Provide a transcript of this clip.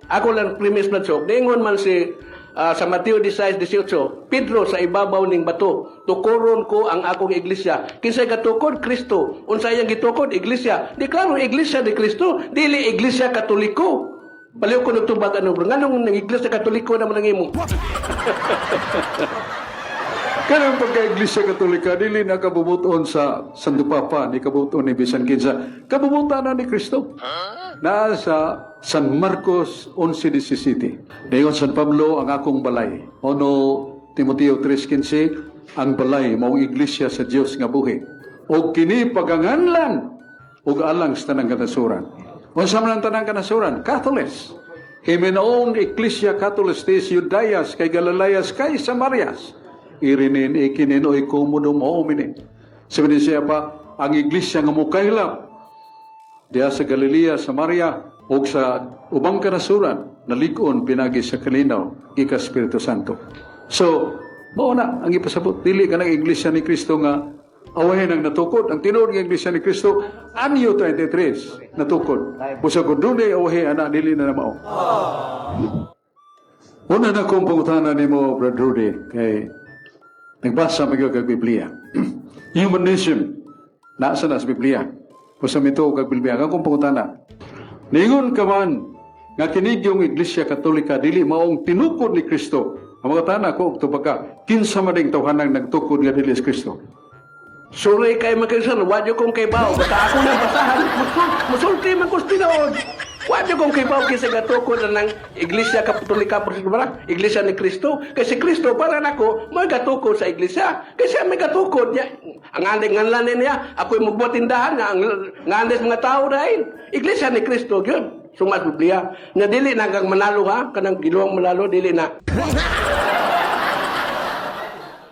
Ako lang premise na so. Ningon man si sa Mateo 16:18, "Pedro, sa ibabaw ning bato, tukoron ko ang akong iglesia." Kinsay gatukod? Kristo. Unsa iyang gitukod? Iglesia. Di klaro, Iglesia ni Kristo, dili Iglesia Katoliko. Baliw ko nagtubag ano, bro. Nganong ng Iglesia Katoliko naman ang imo? Kanang pagka-Iglesia Katolika, dili na kabubuton sa Santo Papa, ni kabubuton ni bisan kinsa. Kabubutan na ni Kristo. Naa sa San Marcos 11:17. Dayon San Pablo, "Ang akong balay." Uno Timoteo 3:15, ang balay maong iglesia sa Dios nga buhi. Og kini paganganlan og alang sa tanang kanasuran. Unsa man ang tanang kanasuran? Catholics. Himenaon Ecclesia Catholicis Judaias kay Galileas kay Samarias. Irinin ikinin oikumodum homine. Sabi siya pa, ang iglesia nga mukaylap diya sa Galilea, Samaria, ug sa ubang kanasuran, nalig-on pinagi sa kalinaw gikan Espiritu Santo. So, mao na ang ipasabot, dili ka ng Iglesia ni Kristo nga awahin ang natukod. Ang tinuod nga Iglesia ni Kristo, anyo 33 natukod. Busa kung dunay awahi ana, dili na na mao. Una na kong pangutana nimo, Brad Rudy, kay nagbasa man gyud kag Biblia. Humanism, nasa na sa Biblia. Basta mituo kag Biblia. Ang akong pangutana, ningon ka man nga kini gyung Iglesia Katolika dili maong tinukod ni Kristo. Ang mga tana ko, tubag ka, kinsa man ding tawhanang nagtukod nga dili si Kristo? Sorry kay makaisan, wa kong kaybaw. Basta ako na basahan, musulti man ko sa tinuod. Wa kong kaybaw kinsa gatukod na ng Iglesia Katolika, ba? Iglesia ni Kristo. Kay si Kristo para nako may gatukod sa iglesia. Kay siya may gatukod niya. Ang andig nganlan niya, ako'y mugbuhat tindahan nga ang ngandes mga tao dahil. Iglesia ni Kristo gyud. Suma sa Biblia. Nga dili na kang manalo ha, kanang giluwang manalo dili na.